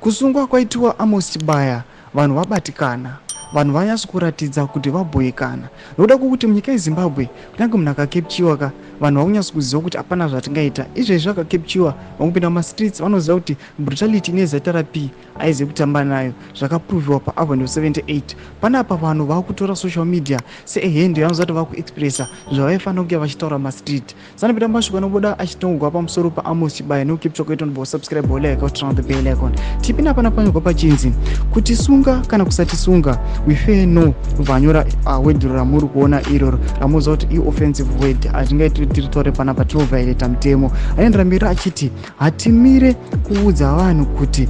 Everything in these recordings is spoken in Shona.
Kusungwa kwaitiwa Amos Chibaya, vanhu vabatikana. Vanhu vanyatso kuratidza kuti vabhoikana nokuda kwokuti munyika yeZimbabwe, kunyange munhu akakepchiwa ka, vanhu vakunyatso kuziva kuti hapana zvatingaita. Izvezvi akakepchiwa, vangopinda mumastreets, vanoziva kuti brutality ine ZRP haizivi kutamba nayo. Zvakapruviwa paAvenue 78. Panapa vanhu vakutora social media seehendo yavanoziva kuti vakuexpressa zvavaifanira kunge vachitaura mastreet. Sanopinda mashoko anobuda achitongwa pamusoro paAmos Chibaya nekukeep chako ito ndobva subscribe or like turn on the bell icon. Tipinda pana panyorwa pachinzi kutisunga kana kusatisunga, we fear no. Vanyora word ramuri kuona iroro ramuziva kuti ioffensive word, hatingaiti tiritore panapa, tinovhaileta mutemo. Anoendera mberi achiti hatimire kuudza vanhu kuti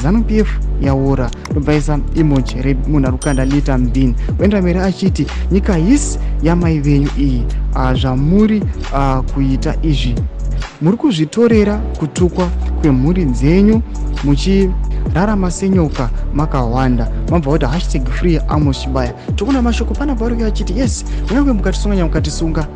ZANU PF yaora. Ndobvaisa emoji remunhu ari kukanda litter mubin. Oendera mberi achiti nyika hisi yamai venyu iyi. Zvamuri kuita izvi, muri kuzvitorera kutukwa kwemhuri dzenyu muchirarama senyoka makawanda. Mabva kuti #FreeAmosChibaya. Tikuona mashoko panapa vari achiti yes, kunyange mukatisunga, mukatisunga,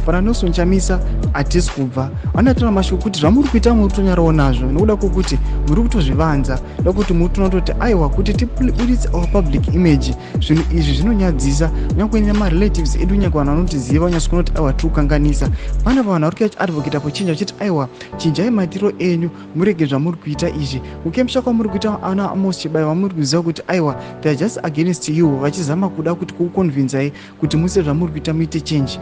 pana Nelson Chamisa hatisi kubva. Vanotaura mashoko kuti zvamuri kuita muri kutonyarawo nazvo nokuda kwokuti muri kutozvivanza, ndokuti muri kutonototi aiwa, kuti tibuditse our public image. Zvinhu izvi zvinonyadzisa kunyange nemarelatives edu, nyange vanhu vanotiziva vanyatso kuona kuti aiwa, tiri kukanganisa. Panapa vanhu vari kuya advocate apo chinja vachiti aiwa, chinjai maitiro enyu, murege zvamuri kuita izvi. Kukembisha kwamuri kuita ana Amos Chibaya, vamuri kuziva kuti aiwa, they are just against you, vachizama kuda kuti kukuconvinsai kuti muse zvamuri kuita, muite change.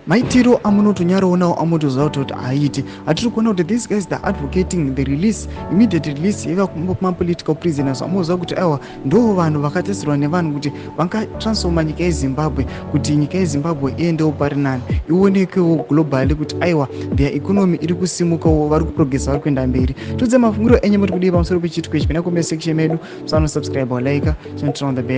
Maitiro amunotonyarawo nawo amunotoziva kuti haaiti. Hatiri kuona kuti these guys, they're advocating the release, immediate release yevamapolitical prisoners, amunoziva kuti aiwa, ndo vanhu vakatarisirwa nevanhu kuti vangatransforma nyika yeZimbabwe, kuti nyika yeZimbabwe iendewo pari nani, ionekewo globally kuti aiwa, their economy iri kusimukawo, vari kuprogressa, vari kuenda mberi. Tudze mafungiro enyu, muri kudii pamusoro pechiitiko ichi? Pinda comment section medu, musanosubscribe, like, turn on the bell.